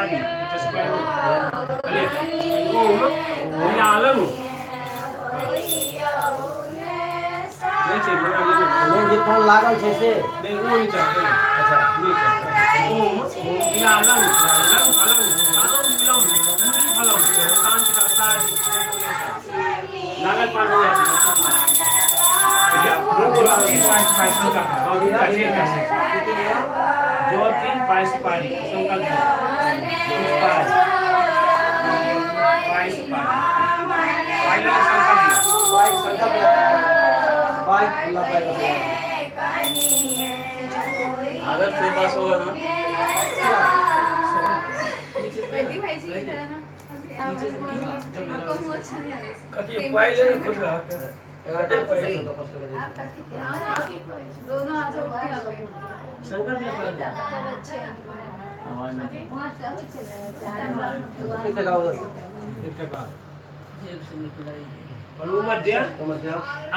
सुपारी ओम नीलालम नहीं चाहिए जे फोन लागल छै से नहीं वो नहीं चाहिए। अच्छा ओम नीलालम लंग फलंग तांबूलम मूली फलम लागल पान हो ज्योति पाई सुपारी संकल्प पाई सुपारी अगर से पास होगा ना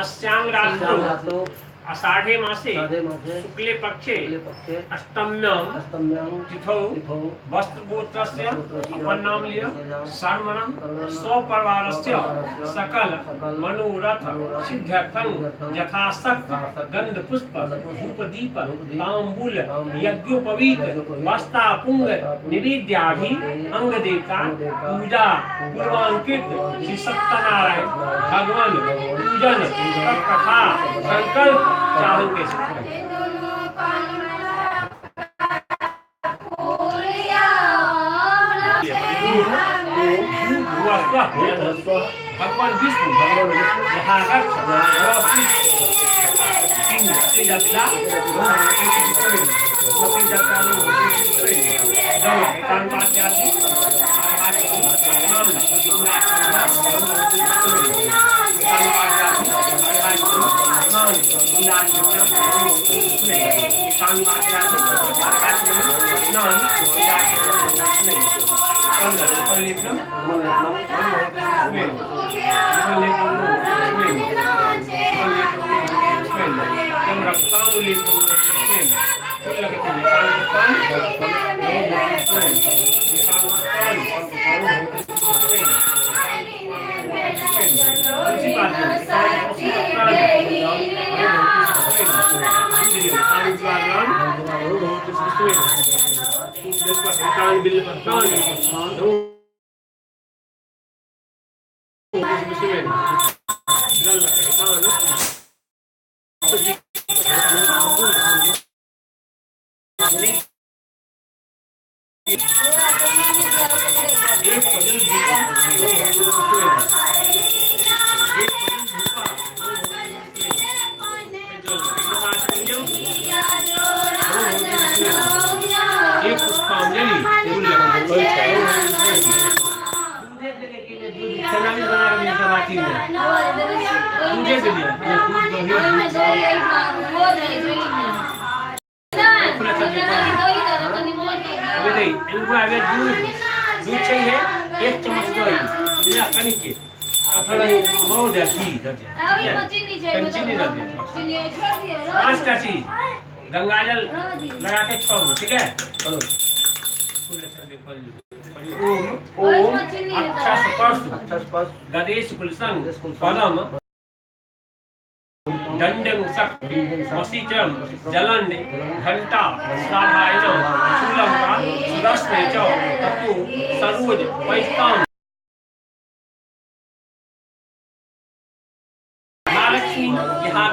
अस्यांग रात्रो आषाढ़े मासे शुक्ले पक्षे अष्टम्यां तिथौ वस्त्रगोत्रस्य अपन नाम लिया शर्मणं स्वपरिवारस्य सकल मनोरथ सिद्ध्यर्थं यथाशक्त गंध पुष्प धूप दीप तांबूल यज्ञोपवीत वस्तापुंग निवेद्याभि अंग देवता पूजा पूर्वांकित श्री सत्यनारायण भगवान पूजन कथा संकल्प चाहन के भगवान विष्णु दूध चाहिए एक चम्मच दही पांचटा चीज गंगाजल लगा के छोड़, ठीक है। ओम ओम अक्षस्पर्श गणेश कुलसंग पदम दंडं शक्ति वसीचम जलन घंटा श्राभायन शूलंका सुदर्शने च तत्तु सरोज वैस्तां महालक्ष्मी यहाँ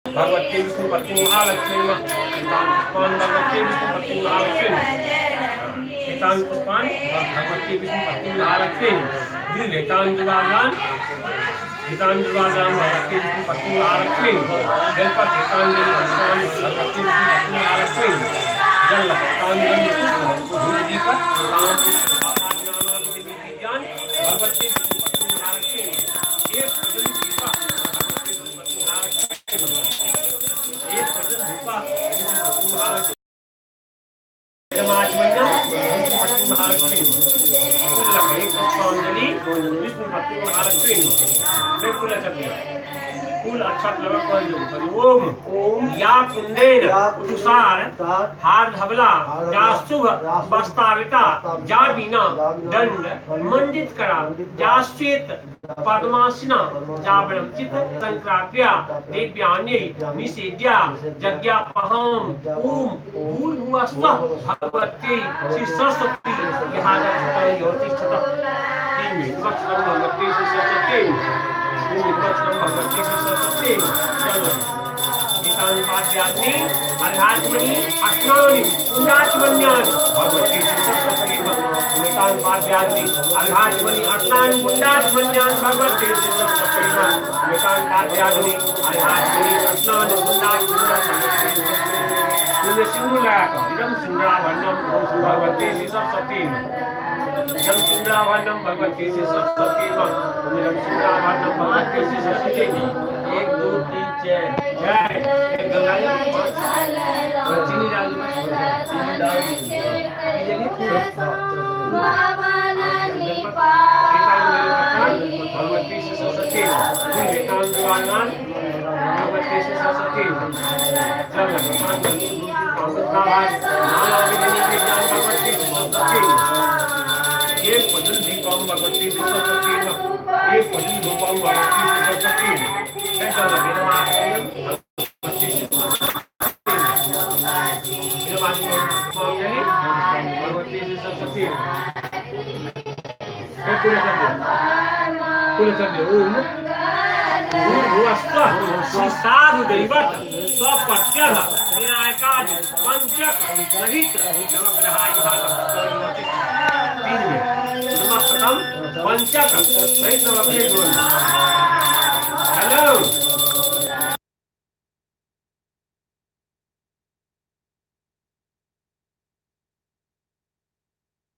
भगवती विष्णु पत्नी महालक्ष्मी भगवती विष्णु पत्नी महालक्ष्मी पुष्पान भगवती विष्णु पत्नी महालक्ष्मी। ओम या कुंदेन तुषार हार धवला या शुभ वस्ताविता जा बीना दंड मंडित करा जा श्वेत पद्मासिना जा ब्रह्मचित संक्राप्या दिव्यान्यै निषेद्या यज्ञापहं ओम भूर्भुवः स्वः भगवत्यै श्री सरस्वती ज्योतिष्ठत भगवती श्री सरस्वती भगवती श्री सरस्वती भगवती सरस्वती भगवती सरस्वती 1 2 3 4 जय। चीनी डाल भगवती सरस्वती भगवती सरस्वती एक भजन दीपम भगवती सरस्वती एक भजन धूपम भगवती सरस्वती भगवती सरस्वती साधु दैवत स्वपत्यः विनायकादि पंचक सहित पंचक सहित। हेलो।